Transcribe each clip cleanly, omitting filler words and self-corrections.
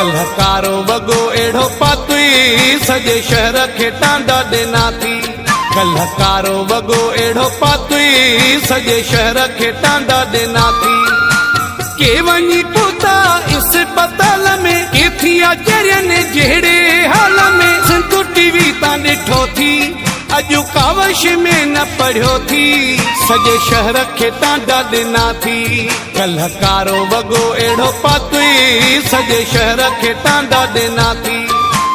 ڪلهه ڪارو وڳو اهڙو پاتوئي، سڄي شهر کي ٽانڊا ڏنا ٿي. ڪلهه ڪارو وڳو اهڙو پاتوئي، سڄي شهر کي ٽانڊا ڏنا ٿي. ڪي وڃي پهتا اسپتال ۾، ڪي ٿيا چرين جهڙي حال ۾. سنڌو ٽي وي تان ڏٺو ٿي، اڄ ڪاوش ۾ نه پڙهيو ٿي. سڄي شهر کي ٽانڊا ڏنا ٿي. ڪلهه ڪارو وڳو اهڙو پاتوئي، سڄي شهر کي ٽانڊا ڏنا ٿي.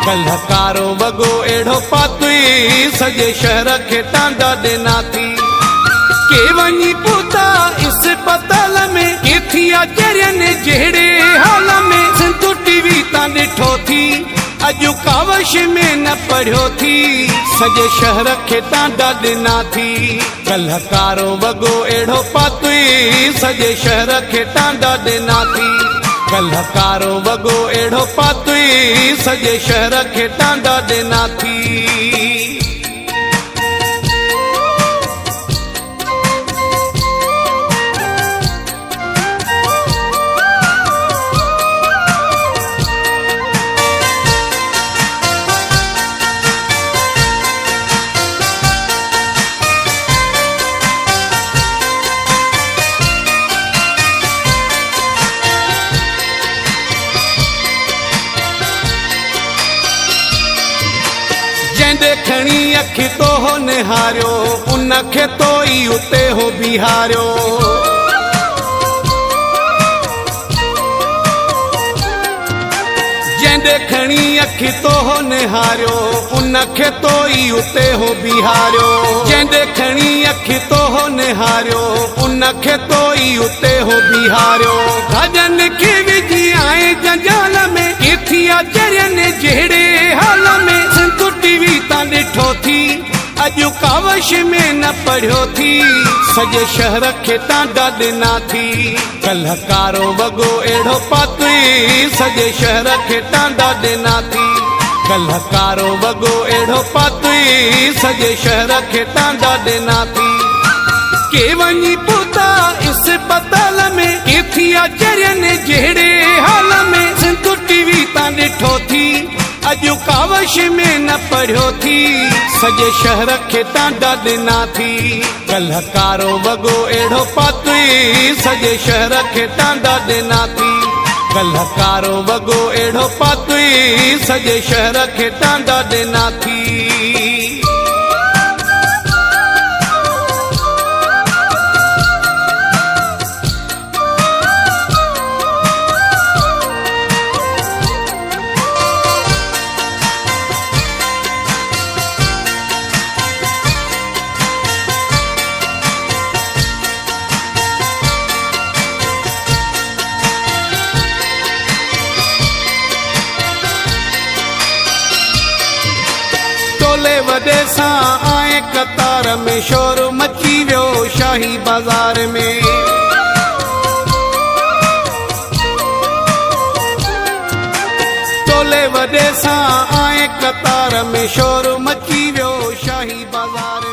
ڪلهه ڪارو وڳو اهڙو پاتوئي، سڄي شهر کي ٽانڊا ڏنا ٿي. ڪي وڃي پهتا اسپتال ۾، ڪي ٿيا چرين جهڙي حال ۾. سنڌو ٽي وي تان ڏٺو ٿي، اڄ ڪاوش ۾ نه پڙهيو ٿي. سڄي شهر کي ٽانڊا ڏنا ٿي. ڪلهه ڪارو وڳو اهڙو پاتوئي، سڄي شهر کي ٽانڊا ڏنا ٿي. ڪلهه ڪارو وڳو اهڙو پاتوئي، سڄي شهر کي ٽانڊا ڏنا ٿي. جنهن ڏي کڻي اک تو هو نهاريو، ان کي تو ئي اتي هو بيهاريو. جنهن ڏي کڻي اک تو هو نهاريو، ان کي تو ئي اتي هو بيهاريو. جنهن ڏي کڻي اک تو هو نهاريو، ان کي تو ئي اتي هو بيهاريو. گاڏن کي وجهي آئين جنجال ۾، ڪي ٿيا چرين جهڙي حال ۾. سنڌو ٽي وي تان ڏٺو ٿي، اڄ ڪاوش ۾ نه پڙهيو ٿي. سڄي شهر کي ٽانڊا ڏنا ٿي. ڪلهه ڪارو وڳو اهڙو پاتوئي، سڄي شهر کي ٽانڊا ڏنا ٿي. ڪلهه ڪارو وڳو اهڙو پاتوئي، سڄي شهر کي ٽانڊا ڏنا ٿي. ڪي وڃي پهتا اسپتال ۾، ڪي ٿيا چرين جهڙي حال ۾. سنڌو ٽي وي تان ڏٺو ٿي، اڄ ڪاوش ۾ نه پڙهيو ٿي. سڄي شهر کي ٽانڊا ڏنا ٿي. ڪلهه ڪارو وڳو اهڙو پاتوئي، سڄي شهر کي ٽانڊا ڏنا ٿي. ڪلهه ڪارو وڳو اهڙو پاتوئي، سڄي شهر کي ٽانڊا ڏنا ٿي. ٽولي وڏي سان آئين قطار ۾، شور مچي ويو شاهي بازار ۾. ٽولي وڏي سان آئين قطار ۾، شور مچي ويو شاهي بازار.